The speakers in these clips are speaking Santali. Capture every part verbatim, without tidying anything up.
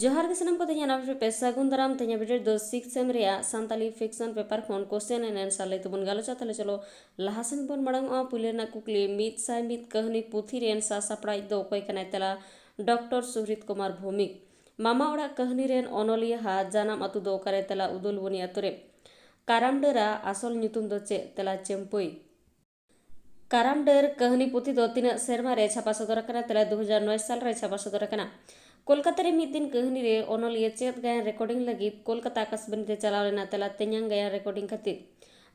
ᱡᱚᱦᱟᱨ ᱜᱮ ᱥᱟᱱᱟᱢ ᱠᱚ, ᱛᱮᱦᱮᱧᱟᱜ ᱱᱟᱣᱟ video ᱯᱮ ᱥᱟᱹᱜᱩᱱ ᱫᱟᱨᱟᱢ᱾ ᱛᱮᱦᱮᱧᱟᱜ video ᱨᱮᱫᱚ sixth sem ᱨᱮᱭᱟᱜ ᱥᱟᱱᱛᱟᱞᱤ fiction paper ᱠᱷᱚᱱ question and answer ᱞᱟᱹᱭ ᱛᱮᱵᱚᱱ ᱜᱟᱞᱚᱪᱟ᱾ ᱛᱟᱦᱞᱮ ᱪᱚᱞᱚ ᱞᱟᱦᱟ ᱥᱮᱱ ᱵᱚᱱ ᱢᱟᱲᱟᱝᱚᱜᱼᱟ᱾ ᱯᱩᱭᱞᱩ ᱨᱮᱱᱟᱜ ᱠᱩᱠᱞᱤ, ᱢᱤᱫ ᱥᱟᱭ ᱢᱤᱫ ᱠᱟᱹᱦᱱᱤ ᱯᱩᱛᱷᱤ ᱨᱮᱱ ᱥᱟᱥᱟᱯᱲᱟᱣᱤᱡ ᱫᱚ ᱚᱠᱚᱭ ᱠᱟᱱᱟᱭ? ᱛᱮᱞᱟ ᱰᱚᱠᱴᱚᱨ ᱥᱩᱦᱨᱤᱛ ᱠᱩᱢᱟᱨ ᱵᱷᱳᱣᱢᱤᱠ᱾ ᱢᱟᱢᱟ ᱚᱲᱟᱜ ᱠᱟᱹᱦᱱᱤ ᱨᱮᱱ ᱚᱱᱚᱞᱤᱭᱟᱹ ᱦᱟ ᱡᱟᱱᱟᱢ ᱟᱹᱛᱩ ᱫᱚ ᱚᱠᱟᱨᱮ? ᱛᱮᱞᱟ ᱩᱫᱚᱞᱵᱚᱱᱤ ᱟᱹᱛᱩ ᱨᱮ᱾ ᱠᱟᱨᱟᱢ ᱰᱟᱹᱨᱟ ᱟᱥᱚᱞ ᱧᱩᱛᱩᱢ ᱫᱚ ᱪᱮᱫ? ᱛᱮᱞᱟ ᱪᱟᱹᱢᱯᱟᱹᱭ᱾ ᱠᱟᱨᱟᱢ ᱰᱟᱹᱨ ᱠᱟᱹᱦᱱᱤ ᱯᱩᱛᱷᱤ ᱫᱚ ᱛᱤᱱᱟᱹᱜ ᱥᱮᱨᱢᱟ ᱨᱮ ᱪᱷᱟᱯᱟ ᱥᱚᱫᱚᱨ ᱟᱠᱟᱱᱟ? ᱛᱮᱞᱟ ᱫᱩ ᱦᱟᱡᱟᱨ ᱱᱚᱭ ᱥᱟᱞ ᱨᱮ ᱪᱷᱟᱯᱟ ᱥᱚᱫᱚᱨ ᱟᱠᱟᱱᱟ᱾ ᱠᱳᱞᱠᱟᱛᱟ ᱨᱮ ᱢᱤᱫ ᱫᱤᱱ ᱠᱟᱹᱦᱱᱤ ᱨᱮ ᱚᱱᱚᱞᱤᱭᱟᱹ ᱪᱮᱫ ᱜᱟᱭᱟᱱ recording ᱞᱟᱹᱜᱤᱫ ᱠᱳᱞᱠᱟᱛᱟ ᱟᱠᱟᱥᱵᱟᱱᱤ ᱛᱮ ᱪᱟᱞᱟᱣ ᱞᱮᱱᱟ? ᱛᱮᱞᱟ ᱛᱮᱧᱟᱝ ᱜᱟᱭᱟᱱ recording ᱠᱷᱟᱹᱛᱤᱨ᱾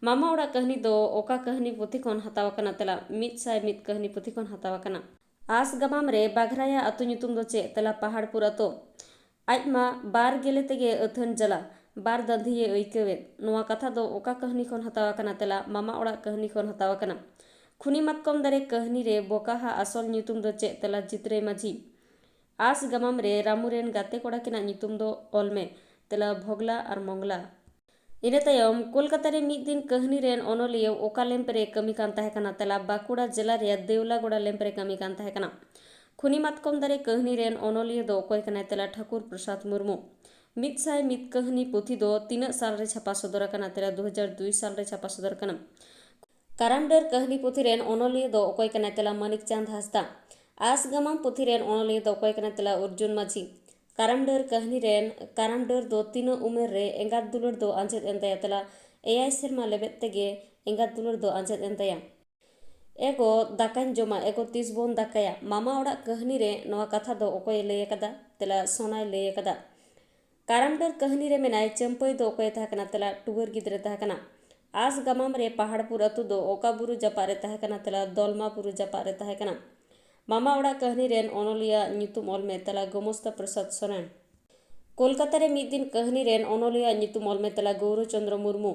ᱢᱟᱢᱟ ᱚᱲᱟᱜ ᱠᱟᱹᱦᱱᱤ ᱫᱚ ᱚᱠᱟ ᱠᱟᱹᱦᱱᱤ ᱯᱩᱛᱷᱤ ᱠᱷᱚᱱ ᱦᱟᱛᱟᱣ ᱟᱠᱟᱱᱟ? ᱛᱮᱞᱟ ᱢᱤᱫ ᱥᱟᱭ ᱢᱤᱫ ᱠᱟᱹᱦᱱᱤ ᱯᱩᱛᱷᱤ ᱠᱷᱚᱱ ᱦᱟᱛᱟᱣ ᱟᱠᱟᱱᱟ᱾ ᱟᱥ ᱜᱟᱢᱟᱢ ᱨᱮ ᱵᱟᱜᱷᱨᱟᱭᱟ ᱟᱹᱛᱩ ᱧᱩᱛᱩᱢ ᱫᱚ ᱪᱮᱫ? ᱛᱮᱞᱟ ᱯᱟᱦᱟᱲᱯᱩᱨ ᱟᱹᱛᱩ᱾ ᱟᱡ ᱢᱟ ᱵᱟᱨ ᱜᱮᱞᱮ ᱛᱮᱜᱮ ᱟᱹᱛᱷᱟᱹᱱ ᱡᱟᱞᱟ, ᱵᱟᱨ ᱫᱟᱹᱫᱷᱤᱭᱮ ᱟᱹᱭᱠᱟᱹᱣᱮᱫ᱾ ᱱᱚᱣᱟ ᱠᱟᱛᱷᱟ ᱫᱚ ᱚᱠᱟ ᱠᱟᱹᱦᱱᱤ ᱠᱷᱚᱱ ᱦᱟᱛᱟᱣ ᱟᱠᱟᱱᱟ? ᱛᱮᱞᱟ ᱢᱟᱢᱟ ᱚᱲᱟᱜ ᱠᱟᱹᱦᱱᱤ ᱠᱷᱚᱱ ᱦᱟᱛᱟᱣ ᱟᱠᱟᱱᱟ᱾ ᱠᱷᱩᱱᱤ ᱢᱟᱛᱠᱚᱢ ᱫᱟᱨᱮ ᱠᱟᱹᱦᱱᱤ ᱨᱮ ᱵᱚᱠᱟᱦᱟ ᱟᱥᱚᱞ ᱧᱩᱛᱩᱢ ᱫᱚ ᱪᱮᱫ? ᱛᱮᱞᱟ ᱡᱤᱛᱨᱟᱹᱭ ᱢᱟᱹᱡᱷᱤ᱾ ᱟᱥ ᱜᱟᱢᱟᱢ ᱨᱮ ᱨᱟᱢᱩ ᱨᱮᱱ ᱜᱟᱛᱮ ᱠᱚᱲᱟ ᱠᱤᱱᱟᱜ ᱧᱩᱛᱩᱢ ᱫᱚ ᱚᱞ ᱢᱮ᱾ ᱛᱮᱞᱟ ᱵᱷᱚᱜᱽᱞᱟ ᱟᱨ ᱢᱚᱝᱞᱟ᱾ ᱤᱱᱟᱹ ᱛᱟᱭᱚᱢ ᱠᱳᱞᱠᱟᱛᱟ ᱨᱮ ᱢᱤᱫ ᱫᱤᱱ ᱠᱟᱹᱦᱱᱤ ᱨᱮᱱ ᱚᱱᱚᱞᱤᱭᱟᱹ ᱚᱠᱟ ᱞᱮᱢᱯ ᱨᱮ ᱠᱟᱹᱢᱤ ᱠᱟᱱ ᱛᱟᱦᱮᱸ ᱠᱟᱱᱟ? ᱛᱮᱞᱟ ᱵᱟᱸᱠᱩᱲᱟ ᱡᱮᱞᱟ ᱨᱮᱭᱟᱜ ᱫᱮᱣᱞᱟᱜᱚᱲᱟ ᱞᱮᱢᱯ ᱨᱮ ᱠᱟᱹᱢᱤ ᱠᱟᱱ ᱛᱟᱦᱮᱸ ᱠᱟᱱᱟ᱾ ᱠᱷᱩᱱᱤ ᱢᱟᱛᱠᱚᱢ ᱫᱟᱨᱮ ᱠᱟᱹᱦᱱᱤ ᱨᱮᱱ ᱚᱱᱚᱞᱤᱭᱟᱹ ᱫᱚ ᱚᱠᱚᱭ ᱠᱟᱱᱟᱭ? ᱛᱮᱞᱟ ᱴᱷᱟᱹᱠᱩᱨ ᱯᱨᱚᱥᱟᱫᱽ ᱢᱩᱨᱢᱩ᱾ ᱢᱤᱫ ᱥᱟᱭ ᱢᱤᱫ ᱠᱟᱹᱦᱱᱤ ᱯᱩᱛᱷᱤ ᱫᱚ ᱛᱤᱱᱟᱹᱜ ᱥᱟᱞ ᱨᱮ ᱪᱷᱟᱯᱟ ᱥᱚᱫᱚᱨ ᱟᱠᱟᱱᱟ? ᱛᱮᱞᱟ ᱫᱩ ᱦᱟᱡᱟᱨ ᱫᱩᱭ ᱥᱟᱞ ᱨᱮ ᱪᱷᱟᱯᱟ ᱥᱚᱫᱚᱨ ᱟᱠᱟᱱᱟ᱾ ᱠᱟᱨᱟᱢ ᱰᱟᱹᱨ ᱠᱟᱹᱦᱱᱤ ᱯᱩᱛᱷᱤ ᱨᱮᱱ ᱚᱱᱚᱞᱤᱭᱟᱹ ᱫᱚ ᱚᱠᱚᱭ ᱠᱟᱱᱟᱭ? ᱛᱮᱞᱟ ᱢᱟᱱᱤᱠ ᱪᱟᱸᱫᱽ ᱦᱟᱸᱥᱫᱟ᱾ ᱟᱥ ᱜᱟᱢᱟᱢ ᱯᱩᱛᱷᱤ ᱨᱮᱱ ᱚᱱᱚᱞᱤᱭᱟᱹ ᱫᱚ ᱚᱠᱚᱭ ᱠᱟᱱᱟᱭ? ᱛᱮᱞᱟ ᱚᱨᱡᱩᱱ ᱢᱟᱹᱡᱷᱤ᱾ ᱠᱟᱨᱟᱢ ᱰᱟᱹᱨ ᱠᱟᱹᱦᱱᱤ ᱨᱮᱱ ᱠᱟᱨᱟᱢ ᱰᱟᱹᱨ ᱫᱚ ᱛᱤᱱᱟᱹᱜ ᱩᱢᱮᱨ ᱨᱮ ᱮᱸᱜᱟᱛ ᱫᱩᱞᱟᱹᱲ ᱫᱚ ᱟᱸᱡᱮᱫ ᱮᱱ ᱛᱟᱭᱟ? ᱛᱮᱞᱟ ᱮᱭᱟᱭ ᱥᱮᱨᱢᱟ ᱞᱮᱵᱮᱫ ᱛᱮᱜᱮ ᱮᱸᱜᱟᱛ ᱫᱩᱞᱟᱹᱲ ᱫᱚ ᱟᱸᱡᱮᱫ ᱮᱱ ᱛᱟᱭᱟ᱾ ᱮᱜᱚ, ᱫᱟᱠᱟᱧ ᱡᱚᱢᱟ, ᱮᱜᱚ, ᱛᱤᱥ ᱵᱚᱱ ᱫᱟᱠᱟᱭᱟ? ᱢᱟᱢᱟ ᱚᱲᱟᱜ ᱠᱟᱹᱦᱱᱤ ᱨᱮ ᱱᱚᱣᱟ ᱠᱟᱛᱷᱟ ᱫᱚ ᱚᱠᱚᱭᱮ ᱞᱟᱹᱭ ᱟᱠᱟᱫᱟ? ᱛᱮᱞᱟ ᱥᱚᱱᱟᱭ ᱞᱟᱹᱭ ᱟᱠᱟᱫᱟ᱾ ᱠᱟᱨᱟᱢ ᱰᱟᱹᱨ ᱠᱟᱹᱦᱱᱤ ᱨᱮ ᱢᱮᱱᱟᱭ ᱪᱟᱹᱢᱯᱟᱹᱭ ᱫᱚ ᱚᱠᱚᱭᱮ ᱛᱟᱦᱮᱸ ᱠᱟᱱᱟ? ᱛᱮᱞᱟ ᱴᱩᱣᱟᱹᱨ ᱜᱤᱫᱽᱨᱟᱹ ᱛᱟᱦᱮᱸ ᱠᱟᱱᱟ᱾ ᱟᱥ ᱜᱟᱢᱟᱢ ᱨᱮ ᱯᱟᱦᱟᱲᱯᱩᱨ ᱟᱹᱛᱩ ᱫᱚ ᱚᱠᱟ ᱵᱩᱨᱩ ᱡᱟᱯᱟᱜ ᱨᱮ ᱛᱟᱦᱮᱸ ᱠᱟᱱᱟ? ᱛᱮᱞᱟ ᱫᱚᱞᱢᱟ ᱵᱩᱨᱩ ᱡᱟᱯᱟᱜ ᱨᱮ ᱛᱟᱦᱮᱸ ᱠᱟᱱᱟ᱾ ᱢᱟᱢᱟ ᱚᱲᱟᱜ ᱠᱟᱹᱦᱱᱤ ᱨᱮᱱ ᱚᱱᱚᱞᱤᱭᱟᱹ ᱧᱩᱛᱩᱢ ᱚᱞ ᱢᱮ᱾ ᱛᱮᱞᱟ ᱜᱳᱢᱚᱥᱛᱟ ᱯᱨᱚᱥᱟᱫᱽ ᱥᱚᱨᱮᱱ᱾ ᱠᱳᱞᱠᱟᱛᱟ ᱨᱮ ᱢᱤᱫ ᱫᱤᱱ ᱠᱟᱹᱦᱱᱤ ᱨᱮᱱ ᱚᱱᱚᱞᱤᱭᱟᱹ ᱧᱩᱛᱩᱢ ᱚᱞ ᱢᱮ᱾ ᱛᱮᱞᱟ ᱜᱳᱣᱨᱚ ᱪᱚᱸᱫᱽᱨᱚ ᱢᱩᱨᱢᱩ᱾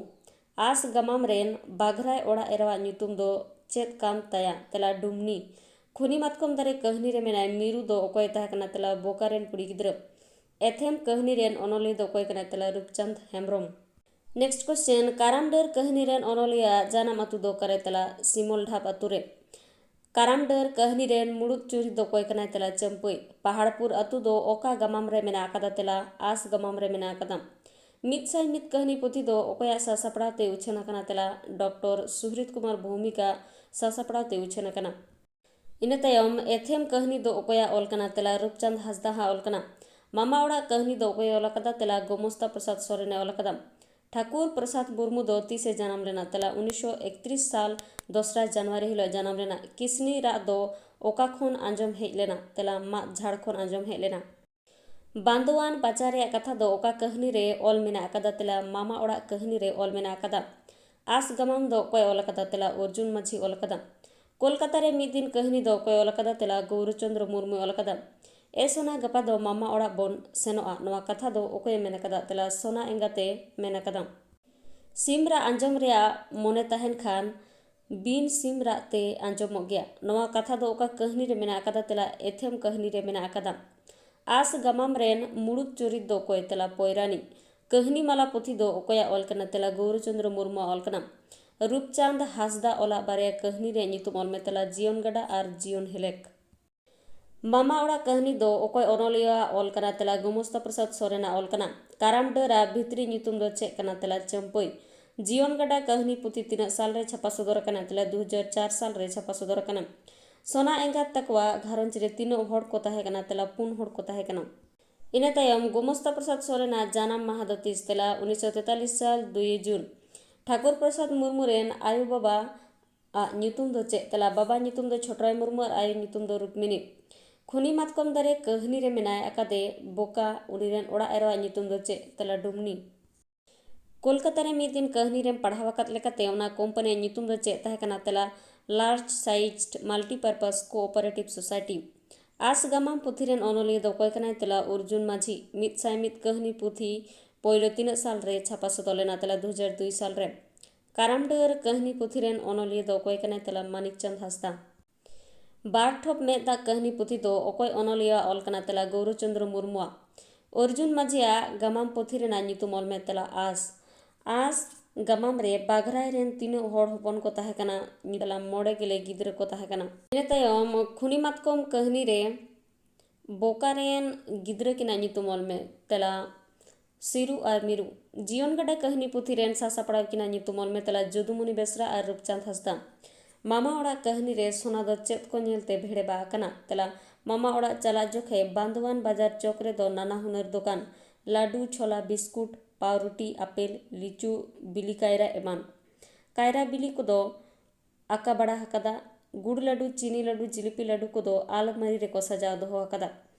ᱟᱥ ᱜᱟᱢᱟᱢ ᱨᱮᱱ ᱵᱟᱜᱷᱨᱟᱭ ᱚᱲᱟᱜ ᱮᱨᱟᱣᱟᱜ ᱧᱩᱛᱩᱢ ᱫᱚ ᱪᱮᱫ ᱠᱟᱱ ᱛᱟᱭᱟ? ᱛᱮᱞᱟ ᱰᱩᱢᱱᱤ᱾ ᱠᱷᱩᱱᱤ ᱢᱟᱛᱠᱚᱢ ᱫᱟᱨᱮ ᱠᱟᱹᱦᱱᱤ ᱨᱮ ᱢᱮᱱᱟᱭ ᱢᱤᱨᱩ ᱫᱚ ᱚᱠᱚᱭᱮ ᱛᱟᱦᱮᱸ ᱠᱟᱱᱟ? ᱛᱮᱞᱟ ᱵᱳᱠᱟ ᱨᱮᱱ ᱠᱩᱲᱤ ᱜᱤᱫᱽᱨᱟᱹ᱾ ᱮᱛᱷᱮᱢ ᱠᱟᱹᱦᱱᱤ ᱨᱮᱱ ᱚᱱᱚᱞᱤᱭᱟᱹ ᱫᱚ ᱚᱠᱚᱭ ᱠᱟᱱᱟᱭ? ᱛᱮᱞᱟ ᱨᱩᱯᱪᱟᱸᱫᱽ ᱦᱮᱢᱵᱨᱚᱢ᱾ Next question, ᱠᱟᱨᱟᱢ ᱰᱟᱹᱨ ᱠᱟᱹᱦᱱᱤ ᱨᱮᱱ ᱚᱱᱚᱞᱤᱭᱟᱹ ᱡᱟᱱᱟᱢ ᱟᱹᱛᱩ ᱫᱚ ᱚᱠᱟᱨᱮ? ᱛᱮᱞᱟ ᱥᱤᱢᱚᱞ ᱰᱷᱟᱵ ᱟᱹᱛᱩ ᱨᱮ᱾ ᱠᱟᱨᱟᱢ ᱰᱟᱹᱨ ᱠᱟᱹᱦᱱᱤ ᱨᱮᱱ ᱢᱩᱲᱩᱫ ᱪᱩᱨᱤᱛ ᱫᱚ ᱚᱠᱚᱭ ᱠᱟᱱᱟᱭ? ᱛᱮᱞᱟ ᱪᱟᱹᱢᱯᱟᱹᱭ᱾ ᱯᱟᱦᱟᱲᱯᱩᱨ ᱟᱹᱛᱩ ᱫᱚ ᱚᱠᱟ ᱜᱟᱢᱟᱢ ᱨᱮ ᱢᱮᱱᱟᱜ ᱟᱠᱟᱫᱟ? ᱛᱮᱞᱟ ᱟᱸᱥ ᱜᱟᱢᱟᱢ ᱨᱮ ᱢᱮᱱᱟᱜ ᱟᱠᱟᱫᱟ᱾ ᱢᱤᱫ ᱥᱟᱭ ᱢᱤᱫ ᱠᱟᱹᱦᱱᱤ ᱯᱩᱛᱷᱤ ᱫᱚ ᱚᱠᱚᱭᱟᱜ ᱥᱟᱥᱟᱯᱲᱟᱣ ᱛᱮ ᱩᱪᱷᱟᱹᱱ ᱟᱠᱟᱱᱟ? ᱛᱮᱞᱟ ᱰᱚᱠᱴᱚᱨ ᱥᱩᱦᱨᱤᱛ ᱠᱩᱢᱟᱨ ᱵᱷᱳᱣᱢᱤᱠᱟᱜ ᱥᱟᱥᱟᱯᱲᱟᱣ ᱛᱮ ᱩᱪᱷᱟᱹᱱ ᱟᱠᱟᱱᱟ᱾ ᱤᱱᱟᱹ ᱛᱟᱭᱚᱢ ᱮᱛᱷᱮᱢ ᱠᱟᱹᱦᱱᱤ ᱫᱚ ᱚᱠᱚᱭᱟᱜ ᱚᱞ ᱠᱟᱱᱟ? ᱛᱮᱞᱟ ᱨᱩᱯᱪᱟᱸᱫᱽ ᱦᱟᱸᱥᱫᱟ ᱦᱟᱜ ᱚᱞ ᱠᱟᱱᱟ᱾ ᱢᱟᱢᱟ ᱚᱲᱟᱜ ᱠᱟᱹᱦᱱᱤ ᱫᱚ ᱚᱠᱚᱭ ᱚᱞ ᱟᱠᱟᱫᱟ? ᱛᱮᱞᱟ ᱜᱳᱢᱚᱥᱛᱟ ᱯᱨᱚᱥᱟᱫᱽ ᱥᱚᱨᱮᱱ ᱮ ᱚᱞ ᱟᱠᱟᱫᱟ᱾ ᱴᱷᱟᱠᱩᱨ ᱯᱨᱚᱥᱟᱫᱽ ᱢᱩᱨᱢᱩ ᱫᱚ ᱛᱤᱥ ᱮ ᱡᱟᱱᱟᱢ ᱞᱮᱱᱟ? ᱛᱮᱞᱟ ᱩᱱᱤᱥᱥᱚ ᱮᱠᱛᱨᱤᱥ ᱥᱟᱞ ᱫᱚᱥᱨᱟ ᱡᱟᱱᱩᱣᱟᱨᱤ ᱦᱤᱞᱚᱜ ᱡᱟᱱᱟᱢ ᱞᱮᱱᱟ᱾ ᱠᱤᱥᱱᱤ ᱨᱟᱜ ᱫᱚ ᱚᱠᱟ ᱠᱷᱚᱱ ᱟᱸᱡᱚᱢ ᱦᱮᱡ ᱞᱮᱱᱟ? ᱛᱮᱞᱟ ᱢᱟᱫ ᱡᱷᱟᱲ ᱠᱷᱚᱱ ᱟᱸᱡᱚᱢ ᱦᱮᱡ ᱞᱮᱱᱟ᱾ ᱵᱟᱱᱫᱳᱣᱟᱱ ᱯᱟᱪᱟ ᱨᱮᱭᱟᱜ ᱠᱟᱛᱷᱟ ᱫᱚ ᱚᱠᱟ ᱠᱟᱹᱦᱱᱤ ᱨᱮ ᱚᱞ ᱢᱮᱱᱟᱜ ᱟᱠᱟᱫᱟ? ᱛᱮᱞᱟ ᱢᱟᱢᱟ ᱚᱲᱟᱜ ᱠᱟᱹᱦᱱᱤ ᱨᱮ ᱚᱞ ᱢᱮᱱᱟᱜ ᱟᱠᱟᱫᱟ᱾ ᱟᱸᱥ ᱜᱟᱢᱟᱢ ᱫᱚ ᱚᱠᱚᱭ ᱚᱞ ᱟᱠᱟᱫᱟ? ᱛᱮᱞᱟ ᱚᱨᱡᱩᱱ ᱢᱟᱹᱡᱷᱤ ᱚᱞ ᱟᱠᱟᱫᱟ᱾ ᱠᱳᱞᱠᱟᱛᱟ ᱨᱮ ᱢᱤᱫ ᱫᱤᱱ ᱠᱟᱹᱦᱱᱤ ᱫᱚ ᱚᱠᱚᱭ ᱚᱞ ᱟᱠᱟᱫᱟ? ᱛᱮᱞᱟ ᱜᱳᱣᱨᱚᱪᱚᱱᱫᱨᱚ ᱢᱩᱨᱢᱩᱭ ᱚᱞ ᱟᱠᱟᱫᱟ᱾ ᱮ ᱥᱳᱱᱟ ᱜᱟᱯᱟ ᱫᱚ ᱢᱟᱢᱟ ᱚᱲᱟᱜ ᱵᱚᱱ ᱥᱮᱱᱚᱜᱼᱟ, ᱱᱚᱣᱟ ᱠᱟᱛᱷᱟ ᱫᱚ ᱚᱠᱚᱭᱮ ᱢᱮᱱ ᱟᱠᱟᱫᱟ? ᱛᱮᱞᱟ ᱥᱳᱱᱟ ᱮᱸᱜᱟᱛᱮ ᱢᱮᱱ ᱟᱠᱟᱫᱟ᱾ ᱥᱤᱢ ᱨᱟᱜ ᱟᱸᱡᱚᱢ ᱨᱮᱭᱟᱜ ᱢᱚᱱᱮ ᱛᱟᱦᱮᱱ ᱠᱷᱟᱱ ᱵᱤᱱ ᱥᱤᱢ ᱨᱟᱜ ᱛᱮ ᱟᱸᱡᱚᱢᱚᱜ ᱜᱮᱭᱟ, ᱱᱚᱣᱟ ᱠᱟᱛᱷᱟ ᱫᱚ ᱚᱠᱟ ᱠᱟᱹᱦᱱᱤ ᱨᱮ ᱢᱮᱱᱟᱜ ᱟᱠᱟᱫᱟ? ᱛᱮᱞᱟ ᱮᱛᱷᱮᱢ ᱠᱟᱹᱦᱱᱤ ᱨᱮ ᱢᱮᱱᱟᱜ ᱟᱠᱟᱫᱟ᱾ ᱟᱸᱥ ᱜᱟᱢᱟᱢ ᱨᱮᱱ ᱢᱩᱲᱩᱫ ᱪᱚᱨᱤᱛ ᱫᱚ ᱚᱠᱚᱭ? ᱛᱮᱞᱟ ᱯᱚᱭᱨᱟᱱᱤ᱾ ᱠᱟᱹᱦᱱᱤ ᱢᱟᱞᱟ ᱯᱩᱛᱷᱤ ᱫᱚ ᱚᱠᱚᱭᱟᱜ ᱚᱞ ᱠᱟᱱᱟ? ᱛᱮᱞᱟ ᱜᱳᱣᱨᱚᱪᱚᱱᱫᱨᱚ ᱢᱩᱨᱢᱩᱣᱟᱜ ᱚᱞ ᱠᱟᱱᱟ᱾ ᱨᱩᱯᱪᱟᱸᱫᱽ ᱦᱟᱸᱥᱫᱟ ᱚᱞᱟᱜ ᱵᱟᱨᱭᱟ ᱠᱟᱹᱦᱱᱤ ᱨᱮᱭᱟᱜ ᱧᱩᱛᱩᱢ ᱚᱞ ᱢᱮ᱾ ᱛᱮᱞᱟ ᱡᱤᱭᱚᱱ ᱜᱟᱰᱟ ᱟᱨ ᱡᱤᱭᱚᱱ ᱦᱮᱞᱮᱠ᱾ ᱢᱟᱢᱟ ᱚᱲᱟᱜ ᱠᱟᱹᱦᱱᱤ ᱫᱚ ᱚᱠᱚᱭ ᱚᱱᱚᱞᱤᱭᱟᱹᱣᱟᱜ ᱚᱞ ᱠᱟᱱᱟ? ᱛᱮᱞᱟ ᱜᱳᱢᱚᱥᱛᱟ ᱯᱨᱚᱥᱟᱫᱽ ᱥᱚᱨᱮᱱᱟᱜ ᱚᱞ ᱠᱟᱱᱟ᱾ ᱠᱟᱨᱟᱢ ᱰᱟᱹᱨ ᱟᱜ ᱵᱷᱤᱛᱨᱤ ᱧᱩᱛᱩᱢ ᱫᱚ ᱪᱮᱫ ᱠᱟᱱᱟ? ᱛᱮᱞᱟ ᱪᱟᱹᱢᱯᱟᱹᱭ᱾ ᱡᱤᱭᱚᱱ ᱜᱟᱰᱟ ᱠᱟᱹᱦᱱᱤ ᱯᱩᱛᱷᱤ ᱛᱤᱱᱟᱹᱜ ᱥᱟᱞ ᱨᱮ ᱪᱷᱟᱯᱟ ᱥᱚᱫᱚᱨ ᱟᱠᱟᱱᱟ? ᱛᱮᱞᱟ ᱫᱩ ᱦᱟᱡᱟᱨ ᱪᱟᱨ ᱥᱟᱞ ᱨᱮ ᱪᱷᱟᱯᱟ ᱥᱚᱫᱚᱨ ᱟᱠᱟᱱᱟ᱾ ᱥᱳᱱᱟ ᱮᱸᱜᱟᱛ ᱛᱟᱠᱚᱣᱟᱜ ᱜᱷᱟᱨᱚᱸᱡᱽ ᱨᱮ ᱛᱤᱱᱟᱹᱜ ᱦᱚᱲ ᱠᱚ ᱛᱟᱦᱮᱸ ᱠᱟᱱᱟ? ᱛᱮᱞᱟ ᱯᱩᱱ ᱦᱚᱲ ᱠᱚ ᱛᱟᱦᱮᱸ ᱠᱟᱱᱟ᱾ ᱤᱱᱟᱹ ᱛᱟᱭᱚᱢ ᱜᱳᱢᱚᱥᱛᱟ ᱯᱨᱚᱥᱟᱫᱽ ᱥᱚᱨᱮᱱᱟᱜ ᱡᱟᱱᱟᱢ ᱢᱟᱦᱟ ᱫᱚ ᱛᱤᱥ? ᱛᱮᱞᱟ ᱩᱱᱤᱥᱥᱚ ᱛᱮᱛᱟᱞᱤᱥ ᱥᱟᱞ ᱫᱩᱭ ᱡᱩᱱ᱾ ᱴᱷᱟᱠᱩᱨ ᱯᱨᱚᱥᱟᱫᱽ ᱢᱩᱨᱢᱩ ᱨᱮᱱ ᱟᱭᱳ ᱵᱟᱵᱟ ᱟᱜ ᱧᱩᱛᱩᱢ ᱫᱚ ᱪᱮᱫ? ᱛᱮᱞᱟ ᱵᱟᱵᱟ ᱧᱩᱛᱩᱢ ᱫᱚ ᱪᱷᱚᱴᱨᱟᱭ ᱢᱩᱨᱢᱩ ᱟᱨ ᱟᱭᱳ ᱧᱩᱛᱩᱢ ᱫᱚ ᱨᱩᱠᱢᱤᱱᱤ᱾ ᱠᱷᱩᱱᱤ ᱢᱟᱛᱠᱚᱢ ᱫᱟᱨᱮ ᱠᱟᱹᱦᱱᱤ ᱨᱮ ᱢᱮᱱᱟᱭ ᱟᱠᱟᱫᱮ ᱵᱚᱠᱟ, ᱩᱱᱤ ᱨᱮᱱ ᱚᱲᱟᱜ ᱮᱨᱟᱣᱟᱜ ᱧᱩᱛᱩᱢ ᱫᱚ ᱪᱮᱫ? ᱛᱮᱞᱟ ᱰᱩᱢᱱᱤ᱾ ᱠᱳᱞᱠᱟᱛᱟ ᱨᱮ ᱢᱤᱫ ᱫᱤᱱ ᱠᱟᱹᱦᱱᱤ ᱨᱮᱢ ᱯᱟᱲᱦᱟᱣ ᱟᱠᱟᱫ ᱞᱮᱠᱟᱛᱮ ᱚᱱᱟ ᱠᱳᱢᱯᱟᱱᱤᱭᱟᱜ ᱧᱩᱛᱩᱢ ᱫᱚ ᱪᱮᱫ ᱛᱟᱦᱮᱸ ᱠᱟᱱᱟ? ᱛᱮᱞᱟ large sized multipurpose cooperative society᱾ ᱟᱸᱥ ᱜᱟᱢᱟᱢ ᱯᱩᱛᱷᱤ ᱨᱮᱱ ᱚᱱᱚᱞᱤᱭᱟᱹ ᱫᱚ ᱚᱠᱚᱭ ᱠᱟᱱᱟᱭ? ᱛᱮᱞᱟ ᱚᱨᱡᱩᱱ ᱢᱟᱹᱡᱷᱤ᱾ ᱢᱤᱫ ᱥᱟᱭ ᱢᱤᱫ ᱠᱟᱹᱦᱱᱤ ᱯᱩᱛᱷᱤ ᱯᱳᱭᱞᱳ ᱛᱤᱱᱟᱹᱜ ᱥᱟᱞ ᱨᱮ ᱪᱷᱟᱯᱟ ᱥᱚᱫᱚᱨ ᱞᱮᱱᱟ? ᱛᱮᱞᱟ ᱫᱩ ᱦᱟᱡᱟᱨ ᱫᱩᱭ ᱥᱟᱞ ᱨᱮ᱾ ᱠᱟᱨᱟᱢ ᱰᱟᱹᱨ ᱠᱟᱹᱦᱱᱤ ᱯᱩᱛᱷᱤ ᱨᱮᱱ ᱚᱱᱚᱞᱤᱭᱟᱹ ᱫᱚ ᱚᱠᱚᱭ ᱠᱟᱱᱟᱭ? ᱛᱮᱞᱟ ᱢᱟᱱᱤᱠ ᱪᱟᱸᱫᱽ ᱦᱟᱸᱥᱫᱟ᱾ ᱵᱟᱨ ᱴᱷᱚᱯ ᱢᱮᱫ ᱫᱟᱜ ᱠᱟᱹᱦᱱᱤ ᱯᱩᱛᱷᱤ ᱫᱚ ᱚᱠᱚᱭ ᱚᱱᱚᱞᱤᱭᱟᱹᱣᱟᱜ ᱚᱞ ᱠᱟᱱᱟ? ᱛᱮᱞᱟ ᱜᱳᱣᱨᱚᱪᱚᱱᱫᱨᱚ ᱢᱩᱨᱢᱩᱣᱟᱜ᱾ ᱚᱨᱡᱩᱱ ᱢᱟᱹᱡᱷᱤᱭᱟᱜ ᱜᱟᱢᱟᱢ ᱯᱩᱛᱷᱤ ᱨᱮᱱᱟᱜ ᱧᱩᱛᱩᱢ ᱚᱞ ᱢᱮ᱾ ᱛᱮᱞᱟ ᱟᱸᱥ᱾ ᱟᱸᱥ ᱜᱟᱢᱟᱢ ᱨᱮ ᱵᱟᱜᱷᱨᱟᱭ ᱨᱮᱱ ᱛᱤᱱᱟᱹᱜ ᱦᱚᱲ ᱦᱚᱯᱚᱱ ᱠᱚ ᱛᱟᱦᱮᱸ ᱠᱟᱱᱟ? ᱛᱮᱞᱟ, ᱢᱚᱬᱮ ᱜᱮᱞᱮ ᱜᱤᱫᱽᱨᱟᱹ ᱠᱚ ᱛᱟᱦᱮᱸ ᱠᱟᱱᱟ᱾ ᱤᱱᱟᱹ ᱛᱟᱭᱚᱢ ᱠᱷᱩᱱᱤ ᱢᱟᱛᱠᱚᱢ ᱠᱟᱹᱦᱱᱤ ᱨᱮ ᱵᱳᱠᱟ ᱨᱮᱱ ᱜᱤᱫᱽᱨᱟᱹ ᱠᱤᱱᱟᱜ ᱧᱩᱛᱩᱢ ᱚᱞ ᱢᱮ᱾ ᱛᱮᱞᱟ, ᱥᱤᱨᱩ ᱟᱨ ᱢᱤᱨᱩ᱾ ᱡᱤᱭᱚᱱ ᱜᱟᱰᱟ ᱠᱟᱹᱦᱱᱤ ᱯᱩᱛᱷᱤ ᱨᱮᱱ ᱥᱟᱥᱟᱯᱲᱟᱣ ᱠᱤᱱᱟᱜ ᱧᱩᱛᱩᱢ ᱚᱞ ᱢᱮ᱾ ᱛᱮᱞᱟ, ᱡᱚᱫᱩᱢᱩᱱᱤ ᱵᱮᱥᱨᱟ ᱟᱨ ᱨᱩᱯᱪᱟᱸᱫᱽ ᱦᱟᱸᱥᱫᱟ᱾ ᱢᱟᱢᱟ ᱚᱲᱟᱜ ᱠᱟᱹᱦᱱᱤ ᱨᱮ ᱥᱳᱱᱟ ᱫᱚ ᱪᱮᱫ ᱠᱚ ᱧᱮᱞᱛᱮ ᱵᱷᱮᱲᱮᱵᱟ ᱟᱠᱟᱱᱟ? ᱛᱮᱞᱟ, ᱢᱟᱢᱟ ᱚᱲᱟᱜ ᱪᱟᱞᱟᱜ ᱡᱚᱠᱷᱮᱡ ᱵᱟᱸᱫᱣᱟᱱ ᱵᱟᱡᱟᱨ ᱪᱚᱠ ᱨᱮᱫᱚ ᱱᱟᱱᱟ ᱦᱩᱱᱟᱹᱨ ᱫᱚᱠᱟᱱ, ᱞᱟᱹᱰᱩ, ᱪᱷᱳᱞᱟ, ᱵᱤᱥᱠᱩᱴ, ᱯᱟᱣᱨᱩᱴᱤ, ᱟᱯᱮᱞ, ᱞᱤᱪᱩ, ᱵᱤᱞᱤ ᱠᱟᱭᱨᱟ ᱮᱢᱟᱱ᱾ ᱠᱟᱭᱨᱟ ᱵᱤᱞᱤ ᱠᱚᱫᱚ ᱟᱠᱟ ᱵᱟᱲᱟ ᱟᱠᱟᱫᱟ᱾ ᱜᱩᱲ ᱞᱟᱹᱰᱩ, ᱪᱤᱱᱤ ᱞᱟᱹᱰᱩ, ᱡᱤᱞᱤᱯᱤ ᱞᱟᱹᱰᱩ ᱠᱚᱫᱚ ᱟᱞᱢᱟᱨᱤ ᱨᱮᱠᱚ ᱥᱟᱡᱟᱣ ᱫᱚᱦᱚ ᱟᱠᱟᱫᱟ᱾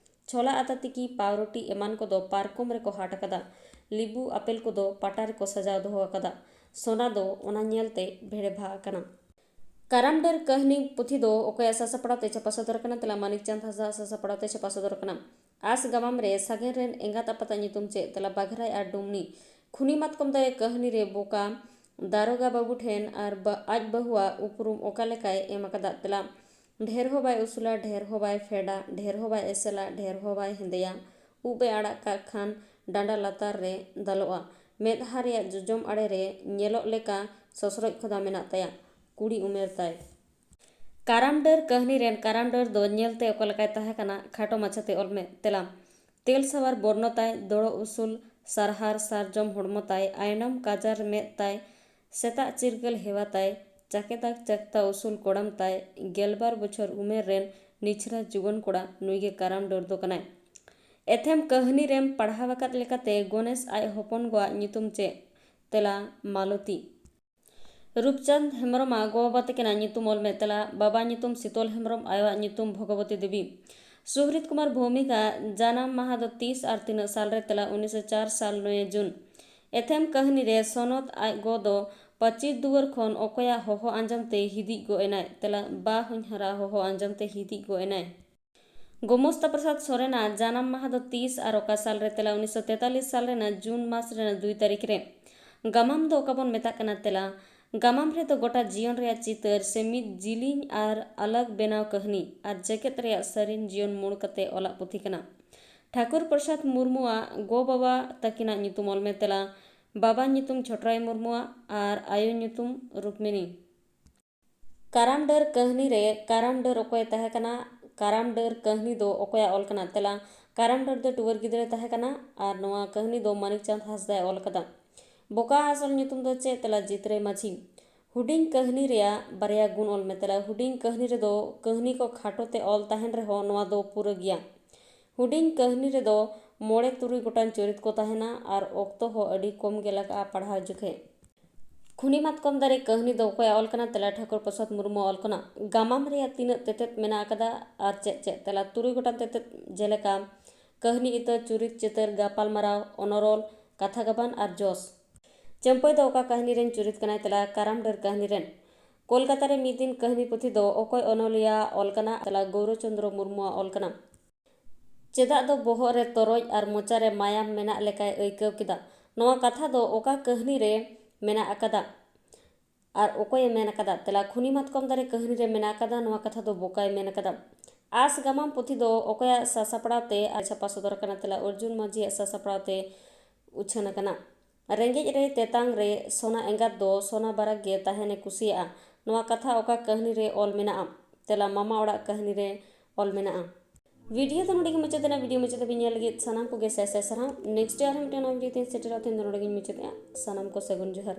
ᱪᱷᱳᱞᱟ ᱟᱛᱟ ᱛᱤᱠᱤ, ᱯᱟᱣᱨᱩᱴᱤ ᱮᱢᱟᱱ ᱠᱚᱫᱚ ᱯᱟᱨᱠᱚᱢ ᱨᱮᱠᱚ ᱦᱟᱴ ᱟᱠᱟᱫᱟ᱾ ᱞᱤᱵᱩ, ᱟᱯᱮᱞ ᱠᱚᱫᱚ ᱯᱟᱴᱟ ᱨᱮᱠᱚ ᱥᱟᱡᱟᱣ ᱫᱚᱦᱚ ᱟᱠᱟᱫᱟ᱾ ᱥᱳᱱᱟ ᱫᱚ ᱚᱱᱟ ᱧᱮᱞᱛᱮ ᱵᱷᱮᱲᱮᱵᱷᱟ ᱟᱠᱟᱱᱟ᱾ ᱠᱟᱨᱟᱢ ᱰᱟᱹᱨ ᱠᱟᱹᱦᱱᱤ ᱯᱩᱛᱷᱤ ᱫᱚ ᱚᱠᱚᱭᱟᱜ ᱥᱟᱥᱟᱯᱲᱟᱣ ᱛᱮ ᱪᱷᱟᱯᱟ ᱥᱚᱫᱚᱨ ᱟᱠᱟᱱᱟ? ᱛᱮᱞᱟ, ᱢᱟᱱᱤᱠ ᱪᱟᱸᱫᱽ ᱦᱟᱸᱥᱫᱟ ᱥᱟᱥᱟᱯᱲᱟᱣ ᱛᱮ ᱪᱷᱟᱯᱟ ᱥᱚᱫᱚᱨ ᱟᱠᱟᱱᱟ᱾ ᱟᱸᱥ ᱜᱟᱢᱟᱢ ᱨᱮ ᱥᱟᱜᱮᱱ ᱨᱮᱱ ᱮᱸᱜᱟᱛ ᱟᱯᱟᱛᱟᱜ ᱧᱩᱛᱩᱢ ᱪᱮᱫ? ᱛᱮᱞᱟ, ᱵᱟᱜᱷᱨᱟᱭ ᱟᱨ ᱰᱩᱢᱱᱤ᱾ ᱠᱷᱩᱱᱤ ᱢᱟᱛᱠᱚᱢ ᱫᱟᱨᱮ ᱠᱟᱹᱦᱱᱤ ᱨᱮ ᱵᱳᱠᱟ ᱫᱟᱨᱚᱜᱟ ᱵᱟᱹᱵᱩ ᱴᱷᱮᱱ ᱟᱨ ᱵᱟ-, ᱟᱡ ᱵᱟᱹᱦᱩᱣᱟᱜ ᱩᱯᱨᱩᱢ ᱚᱠᱟ ᱞᱮᱠᱟᱭ ᱮᱢ ᱟᱠᱟᱫᱟ? ᱛᱮᱞᱟ, ᱰᱷᱮᱨ ᱦᱚᱸ ᱵᱟᱭ ᱩᱥᱩᱞᱟ, ᱰᱷᱮᱨ ᱦᱚᱸ ᱵᱟᱭ ᱯᱷᱮᱰᱟ, ᱰᱷᱮᱨ ᱦᱚᱸ ᱵᱟᱭ ᱮᱥᱮᱞᱟ, ᱰᱷᱮᱨ ᱦᱚᱸ ᱵᱟᱭ ᱦᱮᱸᱫᱮᱭᱟ, ᱩᱵ ᱮ ᱟᱲᱟᱜ ᱠᱟᱜ ᱠᱷᱟᱱ ᱰᱟᱸᱰᱟ ᱞᱟᱛᱟᱨ ᱨᱮ ᱫᱟᱞᱚᱜᱼᱟ, ᱢᱮᱫᱦᱟ ᱨᱮᱭᱟᱜ ᱡᱚᱡᱚᱢ ᱟᱲᱮ ᱨᱮ ᱧᱮᱞᱚᱜ ᱞᱮᱠᱟ ᱥᱚᱥᱨᱚᱡ ᱠᱷᱚᱫᱟ ᱢᱮᱱᱟᱜ ᱛᱟᱭᱟ, ᱠᱩᱲᱤ ᱩᱢᱮᱨ ᱛᱟᱭ᱾ ᱠᱟᱨᱟᱢ ᱰᱟᱹᱨ ᱠᱟᱹᱦᱱᱤ ᱨᱮᱱ ᱠᱟᱨᱟᱢ ᱰᱟᱹᱨ ᱫᱚ ᱧᱮᱞᱛᱮ ᱚᱠᱟ ᱞᱮᱠᱟᱭ ᱛᱟᱦᱮᱸ ᱠᱟᱱᱟ? ᱠᱷᱟᱴᱚ ᱢᱟᱪᱷᱟᱛᱮ ᱚᱞ ᱢᱮ᱾ ᱛᱮᱞᱟ, ᱛᱮᱞ ᱥᱟᱣᱟᱨ ᱵᱚᱨᱱᱚ ᱛᱟᱭ, ᱫᱚᱲᱚ ᱩᱥᱩᱞ, ᱥᱟᱨᱦᱟᱨ ᱥᱟᱨᱡᱚᱢ ᱦᱚᱲᱢᱚ ᱛᱟᱭ, ᱟᱭᱱᱚᱢ ᱠᱟᱡᱟᱨ ᱢᱮᱫ ᱛᱟᱭ, ᱥᱮᱛᱟᱜ ᱪᱤᱨᱜᱟᱹᱞ ᱦᱮᱣᱟ ᱛᱟᱭ, ᱪᱟᱠᱮᱫᱟᱜ ᱪᱟᱠᱛᱟ ᱩᱥᱩᱞ ᱠᱚᱲᱟᱢ ᱛᱟᱭ, ᱜᱮᱞᱵᱟᱨ ᱵᱚᱪᱷᱚᱨ ᱩᱢᱮᱨ ᱨᱮᱱ ᱱᱤᱪᱷᱨᱟ ᱡᱩᱣᱟᱹᱱ ᱠᱚᱲᱟ ᱱᱩᱭ ᱜᱮ ᱠᱟᱨᱟᱢ ᱰᱟᱹᱨ ᱫᱚ ᱠᱟᱱᱟᱭ᱾ ᱮᱛᱷᱮᱢ ᱠᱟᱹᱦᱱᱤ ᱨᱮᱢ ᱯᱟᱲᱦᱟᱣ ᱟᱠᱟᱫ ᱞᱮᱠᱟᱛᱮ ᱜᱚᱱᱮᱥ ᱟᱡ ᱦᱚᱯᱚᱱ ᱜᱚᱣᱟᱜ ᱧᱩᱛᱩᱢ ᱪᱮᱫ? ᱛᱮᱞᱟ, ᱢᱟᱞᱚᱛᱤ᱾ ᱨᱩᱯᱪᱟᱸᱫᱽ ᱦᱮᱢᱵᱨᱚᱢᱟᱜ ᱜᱚ ᱵᱟᱵᱟ ᱛᱟᱹᱠᱤᱱᱟᱜ ᱧᱩᱛᱩᱢ ᱚᱞ ᱢᱮ᱾ ᱛᱮᱞᱟ, ᱵᱟᱵᱟ ᱧᱩᱛᱩᱢ ᱥᱤᱛᱚᱞ ᱦᱮᱢᱵᱨᱚᱢ, ᱟᱭᱳᱣᱟᱜ ᱧᱩᱛᱩᱢ ᱵᱷᱚᱜᱚᱵᱚᱛᱤ ᱫᱮᱵᱤ᱾ ᱥᱩᱦᱨᱤᱛ ᱠᱩᱢᱟᱨ ᱵᱷᱳᱣᱢᱤᱠᱟᱜ ᱡᱟᱱᱟᱢ ᱢᱟᱦᱟ ᱫᱚ ᱛᱤᱥ ᱟᱨ ᱛᱤᱱᱟᱹᱜ ᱥᱟᱞ ᱨᱮ? ᱛᱮᱞᱟ, ᱩᱱᱤᱥᱥᱚ ᱪᱟᱨ ᱥᱟᱞ ᱱᱚᱭᱮ ᱡᱩᱱ᱾ ᱮᱛᱷᱮᱢ ᱠᱟᱹᱦᱱᱤ ᱨᱮ ᱥᱚᱱᱚᱛ ᱟᱡ ᱜᱚ ᱫᱚ ᱯᱟᱹᱪᱤᱨ ᱫᱩᱣᱟᱹᱨ ᱠᱷᱚᱱ ᱚᱠᱚᱭᱟᱜ ᱦᱚᱦᱚ ᱟᱸᱡᱚᱢ ᱛᱮ ᱦᱤᱫᱤᱡ ᱜᱚᱜ ᱮᱱᱟᱭ? ᱛᱮᱞᱟ, ᱵᱟ ᱦᱚᱧᱦᱟᱨᱟᱜ ᱦᱚᱦᱚ ᱟᱸᱡᱚᱢ ᱛᱮ ᱦᱤᱫᱤᱡ ᱜᱚᱜ ᱮᱱᱟᱭ᱾ ᱜᱳᱢᱚᱥᱛᱟ ᱯᱨᱚᱥᱟᱫᱽ ᱥᱚᱨᱮᱱᱟᱜ ᱡᱟᱱᱟᱢ ᱢᱟᱦᱟ ᱫᱚ ᱛᱤᱥ ᱟᱨ ᱚᱠᱟ ᱥᱟᱞ ᱨᱮ? ᱛᱮᱞᱟ, ᱩᱱᱤᱥᱥᱚ ᱛᱮᱛᱟᱞᱤᱥ ᱥᱟᱞ ᱨᱮᱱᱟᱜ ᱡᱩᱱ ᱢᱟᱥ ᱨᱮᱱᱟᱜ ᱫᱩᱭ ᱛᱟᱹᱨᱤᱠᱷ ᱨᱮ᱾ ᱜᱟᱢᱟᱢ ᱫᱚ ᱚᱠᱟ ᱵᱚᱱ ᱢᱮᱛᱟᱜ ᱠᱟᱱᱟ? ᱛᱮᱞᱟ, ᱜᱟᱢᱟᱢ ᱨᱮᱫᱚ ᱜᱚᱴᱟ ᱡᱤᱭᱚᱱ ᱨᱮᱭᱟᱜ ᱪᱤᱛᱟᱹᱨ ᱥᱮ ᱢᱤᱫ ᱡᱤᱞᱤᱧ ᱟᱨ ᱟᱞᱟᱜᱽ ᱵᱮᱱᱟᱣ ᱠᱟᱹᱦᱱᱤ ᱟᱨ ᱡᱮᱜᱮᱛ ᱨᱮᱭᱟᱜ ᱥᱟᱹᱨᱤᱱ ᱡᱤᱭᱚᱱ ᱢᱩᱬ ᱠᱟᱛᱮ ᱚᱞᱟᱜ ᱯᱩᱛᱷᱤ ᱠᱟᱱᱟ᱾ ᱴᱷᱟᱠᱩᱨ ᱯᱨᱚᱥᱟᱫᱽ ᱢᱩᱨᱢᱩᱣᱟᱜ ᱜᱚ ᱵᱟᱵᱟ ᱛᱟᱹᱠᱤᱱᱟᱜ ᱧᱩᱛᱩᱢ ᱚᱞ ᱢᱮ᱾ ᱛᱮᱞᱟ, ᱵᱟᱵᱟ ᱧᱩᱛᱩᱢ ᱪᱷᱚᱴᱨᱟᱭ ᱢᱩᱨᱢᱩᱣᱟᱜ ᱟᱨ ᱟᱭᱳ ᱧᱩᱛᱩᱢ ᱨᱩᱠᱢᱤᱱᱤ᱾ ᱠᱟᱨᱟᱢ ᱰᱟᱹᱨ ᱠᱟᱹᱦᱱᱤ ᱨᱮ ᱠᱟᱨᱟᱢ ᱰᱟᱹᱨ ᱚᱠᱚᱭᱮ ᱛᱟᱦᱮᱸ ᱠᱟᱱᱟ? ᱠᱟᱨᱟᱢ ᱰᱟᱹᱨ ᱠᱟᱹᱦᱱᱤ ᱫᱚ ᱚᱠᱚᱭᱟᱜ ᱚᱞ ᱠᱟᱱᱟ? ᱛᱮᱞᱟ, ᱠᱟᱨᱟᱢ ᱰᱟᱹᱨ ᱫᱚ ᱴᱩᱣᱟᱹᱨ ᱜᱤᱫᱽᱨᱟᱹᱭ ᱛᱟᱦᱮᱸ ᱠᱟᱱᱟ ᱟᱨ ᱱᱚᱣᱟ ᱠᱟᱹᱦᱱᱤ ᱫᱚ ᱢᱟᱱᱤᱠ ᱪᱟᱸᱫᱽ ᱦᱟᱸᱥᱫᱟᱭ ᱚᱞ ᱟᱠᱟᱫᱟ᱾ ᱵᱚᱠᱟ ᱟᱥᱚᱞ ᱧᱩᱛᱩᱢ ᱫᱚ ᱪᱮᱫ? ᱛᱮᱞᱟ, ᱡᱤᱛᱨᱟᱹᱭ ᱢᱟᱹᱡᱷᱤ᱾ ᱦᱩᱰᱤᱧ ᱠᱟᱹᱦᱱᱤ ᱨᱮᱭᱟᱜ ᱵᱟᱨᱭᱟ ᱜᱩᱱ ᱚᱞ ᱢᱮ᱾ ᱛᱮᱞᱟ, ᱦᱩᱰᱤᱧ ᱠᱟᱹᱦᱱᱤ ᱨᱮᱫᱚ ᱠᱟᱹᱦᱱᱤ ᱠᱚ ᱠᱷᱟᱴᱚ ᱛᱮ ᱚᱞ ᱛᱟᱦᱮᱱ ᱨᱮᱦᱚᱸ ᱱᱚᱣᱟ ᱫᱚ ᱯᱩᱨᱟᱹ ᱜᱮᱭᱟ᱾ ᱦᱩᱰᱤᱧ ᱠᱟᱹᱦᱱᱤ ᱨᱮᱫᱚ ᱢᱚᱬᱮ ᱛᱩᱨᱩᱭ ᱜᱚᱴᱟᱝ ᱪᱚᱨᱤᱛ ᱠᱚ ᱛᱟᱦᱮᱱᱟ ᱟᱨ ᱚᱠᱛᱚ ᱦᱚᱸ ᱟᱹᱰᱤ ᱠᱚᱢ ᱜᱮ ᱞᱟᱜᱟᱜᱼᱟ ᱯᱟᱲᱦᱟᱣ ᱡᱚᱠᱷᱮᱡ᱾ ᱠᱷᱩᱱᱤ ᱢᱟᱛᱠᱚᱢ ᱫᱟᱨᱮ ᱠᱟᱹᱦᱱᱤ ᱫᱚ ᱚᱠᱚᱭᱟᱜ ᱚᱞ ᱠᱟᱱᱟ? ᱛᱮᱞᱟ, ᱴᱷᱟᱹᱠᱩᱨ ᱯᱨᱚᱥᱟᱫᱽ ᱢᱩᱨᱢᱩᱣᱟᱜ ᱚᱞ ᱠᱟᱱᱟ᱾ ᱜᱟᱢᱟᱢ ᱨᱮᱭᱟᱜ ᱛᱤᱱᱟᱹᱜ ᱛᱮᱛᱮᱫ ᱢᱮᱱᱟᱜ ᱟᱠᱟᱫᱟ ᱟᱨ ᱪᱮᱫ ᱪᱮᱫ? ᱛᱮᱞᱟ, ᱛᱩᱨᱩᱭ ᱜᱚᱴᱟᱝ ᱛᱮᱛᱮᱫ, ᱡᱮᱞᱮᱠᱟ ᱠᱟᱹᱦᱱᱤ ᱤᱛᱟᱹ, ᱪᱩᱨᱤᱛ ᱪᱤᱛᱟᱹᱨ, ᱜᱟᱯᱟᱞᱢᱟᱨᱟᱣ, ᱚᱱᱚᱨᱚᱞ, ᱠᱟᱛᱷᱟ ᱜᱟᱵᱟᱱ ᱟᱨ ᱡᱚᱥ᱾ ᱪᱟᱹᱢᱯᱟᱹᱭ ᱫᱚ ᱚᱠᱟ ᱠᱟᱹᱦᱱᱤ ᱨᱮᱱ ᱪᱩᱨᱤᱛ ᱠᱟᱱᱟᱭ? ᱛᱮᱞᱟ, ᱠᱟᱨᱟᱢ ᱰᱟᱹᱨ ᱠᱟᱹᱦᱱᱤ ᱨᱮᱱ᱾ ᱠᱳᱞᱠᱟᱛᱟ ᱨᱮ ᱢᱤᱫ ᱫᱤᱱ ᱠᱟᱹᱦᱱᱤ ᱯᱩᱛᱷᱤ ᱫᱚ ᱚᱠᱚᱭ ᱚᱱᱚᱞᱤᱭᱟᱹ ᱚᱞ ᱠᱟᱱᱟ? ᱛᱮᱞᱟ, ᱜᱳᱣᱨᱚᱪᱚᱱᱫᱨᱚ ᱢᱩᱨᱢᱩᱣᱟᱜ ᱚᱞ ᱠᱟᱱᱟ᱾ ᱪᱮᱫᱟᱜ ᱫᱚ ᱵᱚᱦᱚᱜ ᱨᱮ ᱛᱚᱨᱚᱡ ᱟᱨ ᱢᱚᱪᱟ ᱨᱮ ᱢᱟᱭᱟᱢ ᱢᱮᱱᱟᱜ ᱞᱮᱠᱟᱭ ᱟᱹᱭᱠᱟᱹᱣ ᱠᱮᱫᱟ? ᱱᱚᱣᱟ ᱠᱟᱛᱷᱟ ᱫᱚ ᱚᱠᱟ ᱠᱟᱹᱦᱱᱤ ᱨᱮ ᱢᱮᱱᱟᱜ ᱟᱠᱟᱫᱟ ᱟᱨ ᱚᱠᱚᱭᱮ ᱢᱮᱱ ᱟᱠᱟᱫᱟ? ᱛᱮᱞᱟ, ᱠᱷᱩᱱᱤ ᱢᱟᱛᱠᱚᱢ ᱫᱟᱨᱮ ᱠᱟᱹᱦᱱᱤ ᱨᱮ ᱢᱮᱱᱟᱜ ᱟᱠᱟᱫᱟ᱾ ᱱᱚᱣᱟ ᱠᱟᱛᱷᱟ ᱫᱚ ᱵᱚᱠᱟᱭ ᱢᱮᱱ ᱟᱠᱟᱫᱟ᱾ ᱟᱸᱥ ᱜᱟᱢᱟᱢ ᱯᱩᱛᱷᱤ ᱫᱚ ᱚᱠᱚᱭᱟᱜ ᱥᱟᱥᱟᱯᱲᱟᱣ ᱛᱮ ᱟᱨ ᱪᱷᱟᱯᱟ ᱥᱚᱫᱚᱨ ᱟᱠᱟᱱᱟ? ᱛᱮᱞᱟ, ᱚᱨᱡᱩᱱ ᱢᱟᱹᱡᱷᱤᱭᱟᱜ ᱥᱟᱥᱟᱯᱲᱟᱣ ᱛᱮ ᱩᱪᱷᱟᱹᱱ ᱟᱠᱟᱱᱟ᱾ ᱨᱮᱸᱜᱮᱡ ᱨᱮ ᱛᱮᱛᱟᱝ ᱨᱮ ᱥᱚᱱᱟ ᱮᱸᱜᱟᱛ ᱫᱚ ᱥᱚᱱᱟ ᱵᱟᱨᱟᱠ ᱜᱮ ᱛᱟᱦᱮᱱᱮ ᱠᱩᱥᱤᱭᱟᱜᱼᱟ᱾ ᱱᱚᱣᱟ ᱠᱟᱛᱷᱟ ᱚᱠᱟ ᱠᱟᱹᱦᱱᱤ ᱨᱮ ᱚᱞ ᱢᱮᱱᱟᱜᱼᱟ? ᱛᱮᱞᱟ, ᱢᱟᱢᱟ ᱚᱲᱟᱜ ᱠᱟᱹᱦᱱᱤ ᱨᱮ ᱚᱞ ᱢᱮᱱᱟᱜᱼᱟ᱾ ᱵᱷᱤᱰᱤᱭᱳ ᱫᱚ ᱱᱚᱰᱮ ᱜᱮ ᱢᱩᱪᱟᱹᱫ ᱮᱱᱟ᱾ ᱵᱷᱤᱰᱤᱭᱳ ᱢᱩᱪᱟᱹᱫ ᱫᱷᱟᱹᱵᱤᱡ ᱧᱮᱞ ᱞᱟᱹᱜᱤᱫ ᱥᱟᱱᱟᱢ ᱠᱚᱜᱮ ᱥᱟᱭ ᱥᱟᱭ ᱥᱟᱨᱦᱟᱣ᱾ ᱱᱮᱠᱥᱴ ᱟᱨᱦᱚᱸ ᱢᱤᱫᱴᱮᱱ ᱱᱟᱣᱟ ᱵᱷᱤᱰᱤᱭᱳ ᱛᱮᱧ ᱥᱮᱴᱮᱨᱚᱜᱼᱟ᱾ ᱛᱮᱦᱮᱧ ᱫᱚ ᱱᱚᱰᱮ ᱜᱤᱧ ᱢᱩᱪᱟᱹᱫᱮᱜᱼᱟ᱾ ᱥᱟᱱᱟᱢ ᱠᱚ ᱥᱟᱹᱜᱩᱱ ᱡᱚᱦᱟᱨ᱾